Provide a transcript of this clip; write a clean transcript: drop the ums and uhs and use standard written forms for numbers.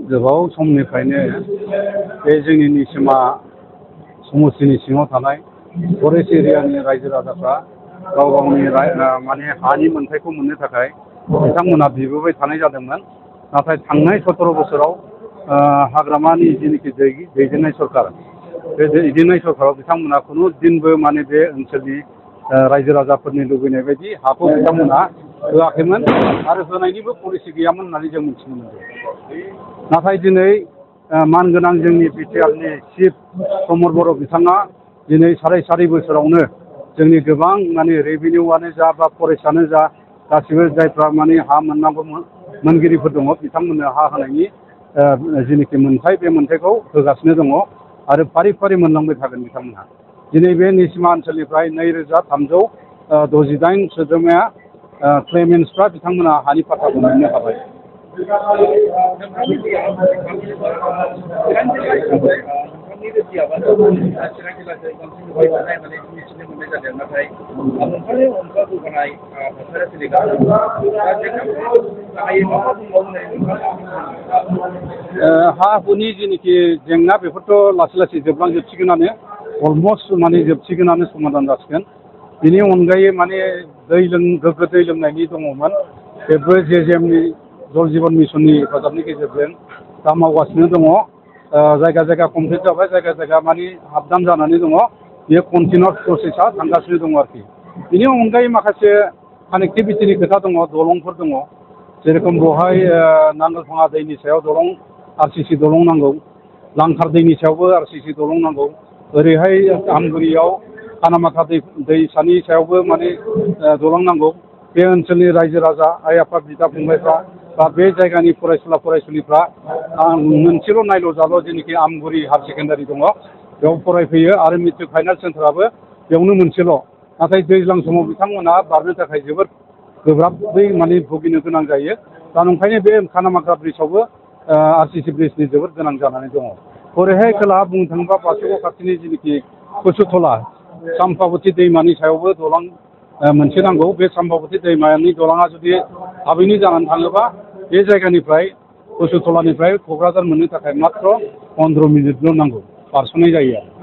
गोबाव समनिफ्रायनो बे जोंनि निसिमा समस्तिनि सिङाव थानाय फरेस्ट एरियानि रायजो राजाफ्रा गाव गावनि माने हानि मोन्थायखौ मोननो थाखाय बिथांमोना बिबोबाय थानाय जादोंमोन। नाथाय थांनाय 17 बोसोराव हाग्रामानि जिनिखि दैदेननाय सरकार बे दैदेननाय सरकाराव बिथांमोना खुनु दिनबो माने बे ओनसोलनि रायजो राजाफोरनि लुबैनाय बायदि हाखौ बिथांमोना होआखैमोन आरो होनायनिबो पलिसि गैयामोन होननानै जों मिथिनो मोनदों। नाथाय दिनै मानगोनां जोंनि बिटिआरनि चिफ प्रमद बर' बिथाङा दिनै साराय बोसोरावनो जोंनि गोबां माने रेभिनिउआनो जा बा फरेस्टआनो जा गासिबो जायफ्रा माने हा मोननांगौ मोनगिरिफोर दङ बिथांमोननो हा होनायनि जिनिखि मोन्थाय बे मोन्थायखौ होगासिनो दङ आरो फारि फारि मोनलांबाय थागोन बिथांमोनहा। दिनै बे निसिमा ओनसोलनिफ्राय 2368 सोद्रोमाया क्लेमेन्ट्सफ्रा बिथांमोना हानि पाट्टाखौ मोननो हाबाय। हा हुनि जिनिखि जेंना बेफोरथ' लासै लासै जोबलांजोबसिगोनानो अलमस्ट माने जोबसिगोनानो समाधान जासिगोन। बिनि अनगायै माने गोग्गो दै लोंनायनि दङमोन बेबो जेजेएमनि जल जीवन मिशननि हेफाजाबनि गेजेरजों दा मावगासिनो दङ। जायगा जायगा कमप्लिट जाबाय, जायगा जायगा माने आपडाउन जानानै दङ। बेयो कन्टिनिउस प्रसेसा थांगासिनो दङ आरोखि। बिनि अनगायै माखासे कानेक्टिभिटिनि खोथा दङ, दलंफोर दङ। जेरेखम बेवहाय नांगोलफाङा दैनि सायाव दलं आरसिसि दलं नांगौ, लांखार दैनि सायावबो आरसिसि दलं नांगौ, ओरैहाय आमगुरियाव खानामाथा दैसानि सायावबो माने दलं नांगौ। बे ओनसोलनि रायजो राजा आइ आफा बिदा फंबायफ्रा बा बे जायगानि फरायसुला फरायसुलिफ्रा मोनसेल' नायल' जाल' जेनिखि आमगुरि हायार सेकेन्डारि दङ बेयाव फरायफैयो आरो मेट्रिक फाइनाल सेन्टाराबो बेयावनो मोनसेल'। नाथाय दैज्लां समाव बिथांमोना बारनो थाखाय जोबोद गोब्राबै माने भुगिनो गोनां जायो। दा ओंखायनो बे खानामाथा ब्रिजआवबो आरसिसि ब्रिजनि जोबोद गोनां जानानै दङ। ओरैहाय खोलाहा बुंनो थाङोबा बासुगाव खाथिनि जिनिखि कुसुथला चम्पाबती दैमानि सायावबो दलं मोनसे नांगौ। बे चम्पाबती दैमानि दलङा जुदि थाबैनो जानानै थाङोबा बे जायगानिफ्राय कुसुथलानिफ्राय क'क्राझार मोननो थाखाय मात्र 15 मिनिटल' नांगौ, बारस'नाय जायो आरो।